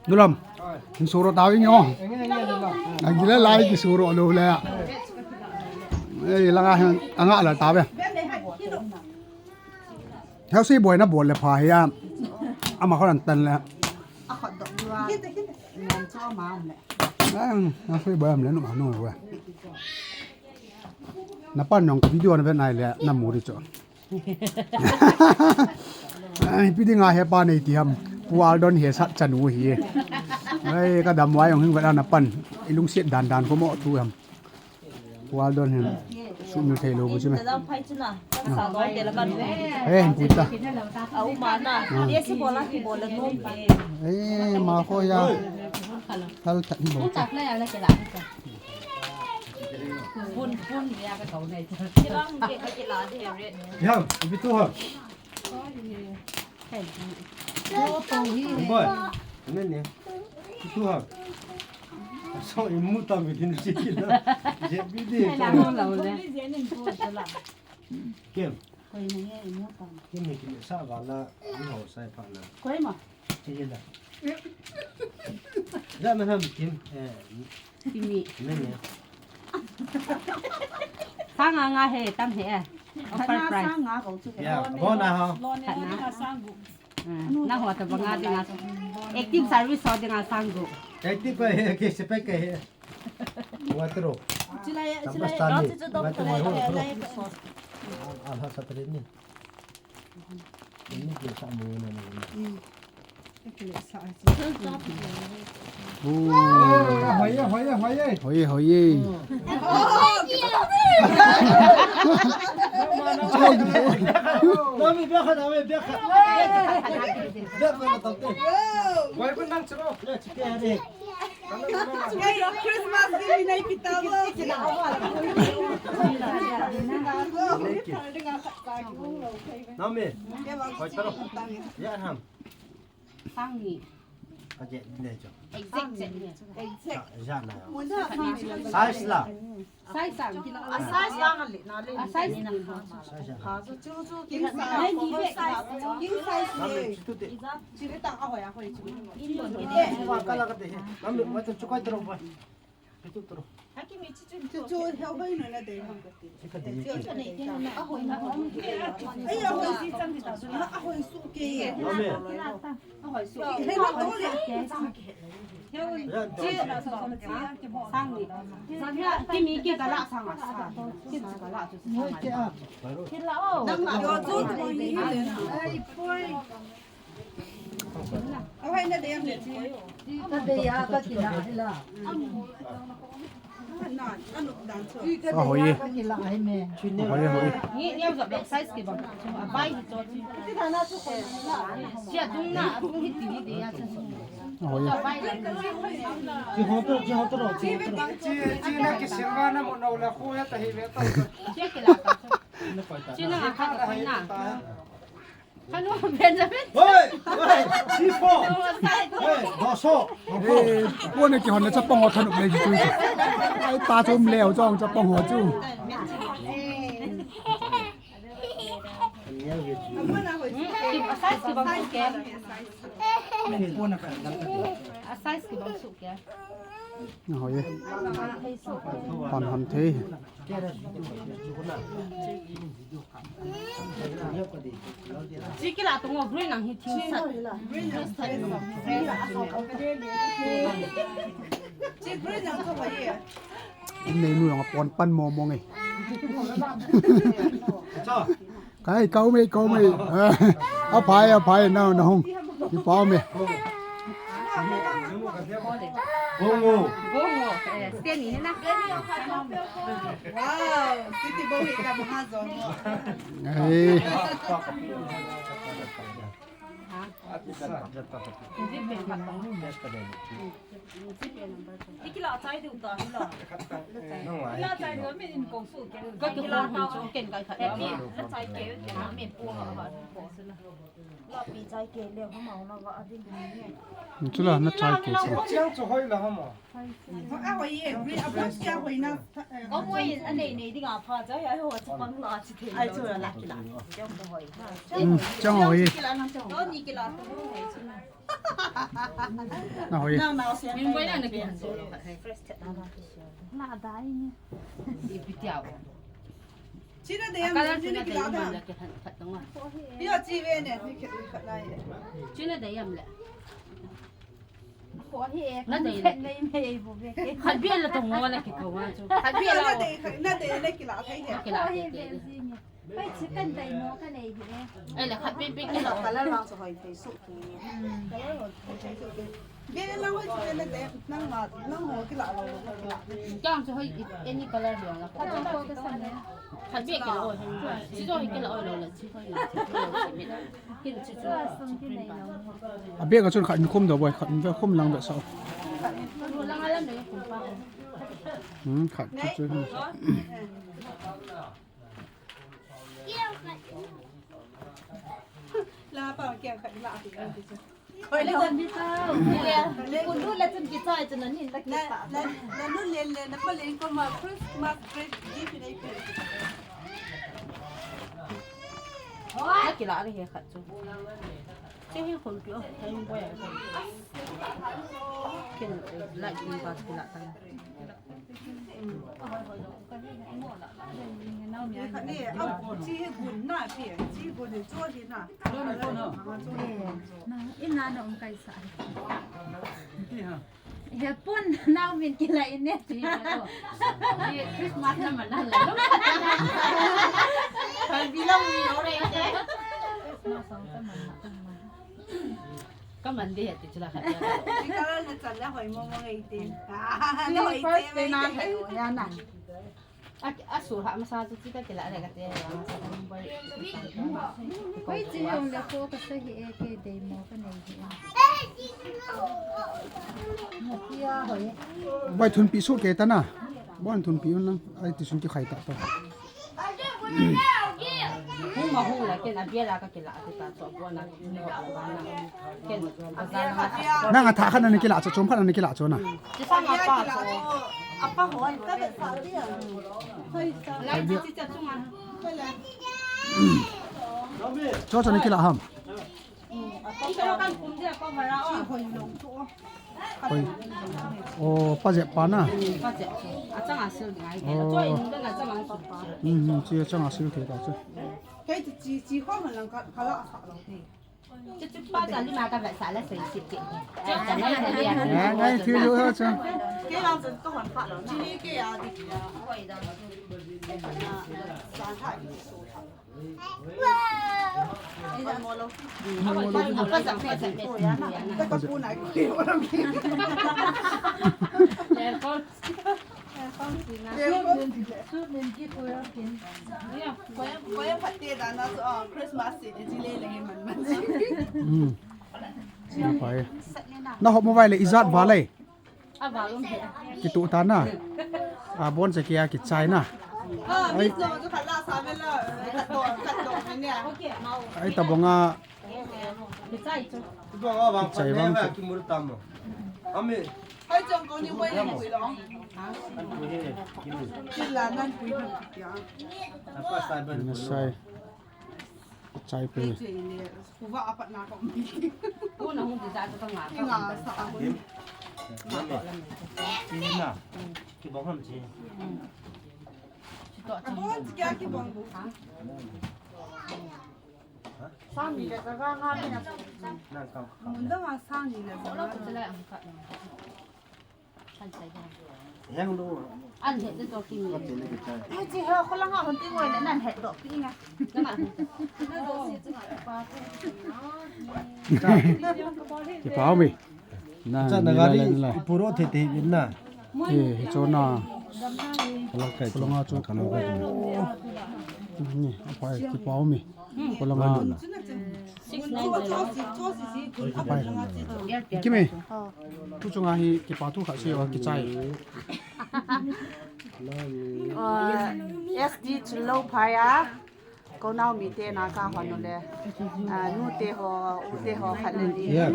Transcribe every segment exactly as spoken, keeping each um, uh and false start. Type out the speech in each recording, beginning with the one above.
Nulam. Hin suro tau inyo. Agila lai ki suro lo le. Ei, langa hin anga la tau ve. Heusi boina bol le pha hi a. Ama khoran tan le. Heusi boina le nu ma nu ve. Na pan nong video na ve nai le na mu di cho. Ai, pi dinga hepa nei ti ham. Pu Aldon he sat chanu hi. Ai, ka dam wai ong hing vana pan. I lungset dan dan ko mo tu ham. Pu Aldon hin. Su mi thei lo bu chu me. He, hin puta. Ai, ma ko ya. Hal ta ni bo. Bun, bun, ya ka kau nei. Kila, kila, kila, de, red. Ya, ipi tu ha. Boy. Amen ne. Ipi tu ha. So, imu ta mi din si kila. Je bi de. Kem. Koi na nge imo tam. Kim ni kim sa va la, ni ho sai pha na. Koi ma. Ti la. Ja na ham kim, eh, kimi. Ne ne. Sanga nga he, tam he, eh. Offer price. Sanga ko chu. Ya, bona ha. Lo ne, lo ne, sanga. Na ho ta banga dinga. Active service ho dinga sanggu. Active ka he, ke se pe ke he. Watro. Chilai, chilai. Watro, watro. Alha satri ni. Ini ke sa mo na na. Hoye, hoye, hoye. Hoye, hoye. Nami biya kha, nami biya kha. Biya kha na tate. Wai ko nang chiro. Ya chike ya de. Christmas ke bhi nahi pita wo. Nami. Wai chiro. Ya ham. Sangni. Aje, ne jo. Exact, exact. Exact. Ja na. Size la. Size sang. A size lang le, na le. A size ni. Size ja. Ha, so chu chu king size. King size. King size ni. Chu te. Chu le tang a hoi a hoi chu. Wa ka la ka te. Nam wa chu chu kai tro ba. Chu tro. Chu chu he hoi no na de ham ka te. Chu ka de. Chu ne ke na a hoi na. Ai a hoi si chang di ta. A hoi su ke. Nam. Ahoye. Ahoye, ahoye. Ni, ni jop lok size kibang. Abai hi cho. Chia dung na, dung hi ti ni de ya chu. Ahoye. Chi ho to, chi ho to, chi ho to. Chi, chi na ki silva na mo na la khu ya ta hi ve ta. Chia kila ta. Chi na ka ta na. Kanu Benjamin. Hoi, hoi, si po. Hoi, doso. Eh, po ne ki hon le chapang ho thanu le ji tu. Ai ta chum le ho chong chapang ho chu. Size kibang suh ke. Size kibang suh ke. Ahoye. Pan ham thei. Chi kila tung o green ang hi thing sat. Chi green ang to ye. Nei nu jong a pon pan mo mo nge. Kai, kau mei, kau mei. A phai, a phai, na, na hung. Ki pau mei. Bongo. Bongo. Eh, Stanley ni na. Wow, City Bongo ka maha zong. Hey. Ikila chai diu ta hila. Kila chai diu min in kong su ke. Ka kila ta chu ken kai khat. Happy na chai ke ke na me pu ha ha. La pi chai ke le ha ma na va adin ni. Chula na chai ke sa. Chiang chu hoi la ha ma. A hoi ye, ri a box kya hoi na. Ko mo in a nei nei ding a pha chai ai ho chu pang la chi the. Ai chu la kila. Chiang hoi. Chiang hoi. Kila na chiang. To ni kila to hoi chu na. Na hoi. Nang nao siang. Min boi na na ki han so lo khat hai. Na dai ni. Ipi tia o. China de yam, Color china china de kila yam da. Le ki han khat tong a. Yo chi ve ne, ni khat khat lai. China de yam le. Ko hi e, Na kan dei le. Nei mei bu ve ke. Khat bia la tong o la ki ko wa chu. Khat bia la. Na de, na de le kila thei he. Kila Ko hi thei ve thei. Ji ni. Hoi, chi kan dai mo ka nei hi e. Ai la khat bia bia Kala kila. Kala lang sa hoi thei su ki. Kala hoi thei su ki. Bia lang hoi chi na de, nang ma, nang ho kila lo. Kang chu hoi any color bia la. Khat ko ka sa ne. Khat bia kila o. Si jo hi kila o lo la chi hoi la. Chi hoi la chi mi la. Kin chi chu. Chi print pa. A bia ka chun khat in khum do boi, khat in ve khum lang ve sa. Ru lang a la me khum pa. Hmm, khat chu chu. La pa kiang khat la ti kan ti chu. Hoi le kan ti ta. Kun du la chun ki chai chun ni la ki Na, ta. Na, na nu len len, na pa len ko ma Christmas break, di pi nei pi. Na kila ni he khat chu. Che hi khun pi o, thai boi a. Ken, eh, la ki ba kila ta. Ni khat ni, a, chi hi gun na pi, chi gun ni cho hi na. Na, ina na um kai sa. He pon nau min kila in ne. Christmas na man na la. Kan bi long mi lo re te. Ka man de he ti chula khat. Ni ka la na chan la hoi mo mo ngai te. Ah, na hoi te first te na he ya na. A, a su ha masa chu chi ka kila le ka te ya masa ka boi. Koi chi yong le ko ka sa hi e ke dei mo ka nei hi. Mo kia hoi. Boi thun pi su ke ta na. Boi thun pi un lang. Ai ti sun ki khai ta to. Hung ma hung la ken a bia la ka kila tu ta chu a bua na ni ho la ba na. Ken a za na. Nang a tha khat na ni kila chu, chom khat na ni kila chu na. Chi sa ma pa chu. A pa hoi ka be sa dia. Hoi sa. Lai chi chi cha chu ma. Cho cho ni kila ham. Hoi. Oh, pa jep pa na. Pa jep. A chang a sil ngai. Oh. Cho in da na chang a sil pa. Hmm, hmm, chi a chang a sil thei ta chu. Kei chi, chi, chi khom lang ka, ka la sa lo thei. Chu chu pa cha li ma ka va sa la sei sit ke. Cha cha ngai na le ya. Ngai, ngai, thi lu ha cha. Kei lang chun ka hon pha lo. Chi ni ke ya di. Hoi da. Sa ha ni so ha. Ei da mo lo. Mo lo. Pa cha me cha me. Ka pu na ko lo. Aircon. Aircon si na. Aircon. Su nen ki ko ya kin. Ya, ko ya, ko ya phatte da na chu, ah, Christmas si ni ji le le man man. Hmm. Na pai. Na hop mobile le ijat va le. A va lum he. Kitu ta na. A bon se kia kichai na. Ah, ai. Miss no chu khat la sa me la. Khat to, khat to me ne. Okay, mau. Ai ta bonga. Kichai chu. Kichai vang chu. Kimul tam mo. Ami. Hai chong ko ni wai ni pui lo. An pui he, kimul. Kila nan pui han kia. Apa sai ban pui lo. Sai. Kichai pui. Kichai le. Kuva apat na ko mi. Ko na hung ti sa to ka nga. Nga sa a ko. Kim. Nga to la me. Ki na. Ki bong ham chi. Chi to chi. Bong chi kia ki bong bu. Ha? Sang ni le ka nga ni na. Mun dang a sang ni le ka nga. Heng lo. An he to ki mi. Ka te le ke chai. Ai chi he ko la nga hon ti ngoi le nan he to pi nga. Ka ma. Kipa mi. Na, cha na ni gari la, ni la. Puro the te bin na. Eh, hi cho na. Kala kai. Kala nga chu. Kala kai. Ni, apa kipa mi. Kala nga. Six nine zero. Apa. Kimi. Tu chunga hi kipa thu khat sei o kichai. Uh, S D Chulopha ya. Ko nao mi te na ka hon u le. Ah, nu te ho, u te ho khat le ni. Yeah.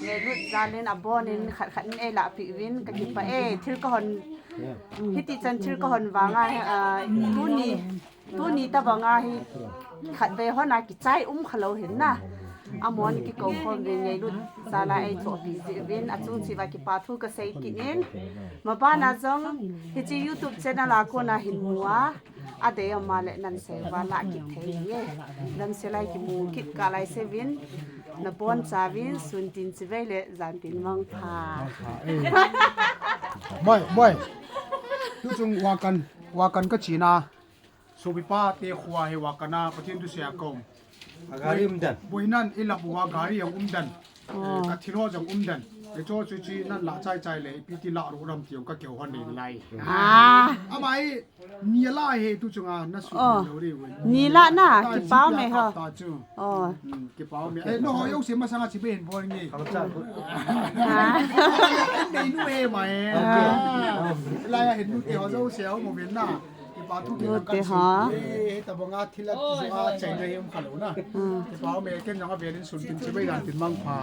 Le lut jal in a bon in khat khat in ei la pi vin ka kipa e, thil ka hon. Yeah. Hiti chan thil ka hon vang a, ah, tuni, tuni ta bang a hi khat ve hon a kichai um kha lo hin na. Amon kikou khom ve ngailut jal a eichohpeh jeh uvin achung cheh uva kipa thu kasei kit in. Mabana jong hiche YouTube channel a kona hin mu a, adei ama le nan sei uva lah kit thei nge. Damsel a kimu kit kah lai seuvin, nabon chauvin, sun tin chibai le jan tin mangpha. Boi, boi. Tuchung Wakan, Wakan kache na. Sopipa te khoa hi Wakan a, Pathen thusei a kaum. Agari umden. Boinan ilap uva gari jong umden. Eh, kathil ho jong umden. Hicho chu chu nan lah chai chai le, ipi ti lah ru ram ti jong kakihou hon ding lai. Ah. Ama hi, ni lah hi tuchung a, nasu lou ri uvin. Ni lah na, kipah me ho. Ta chu. Oh. Hmm, kipah me. Eh, nangho jouse masanga chibai hin bol nge. Ah. Nei nu he mai. Ah. Lai a hin nu te ho jouse aum uvin na. Kipa thu kei nang kan sei. Eh, tabang a thil a chu a chaina hi um kha lou na. Kipa me ken jong avel in sun tin chibai jan tin mangpha.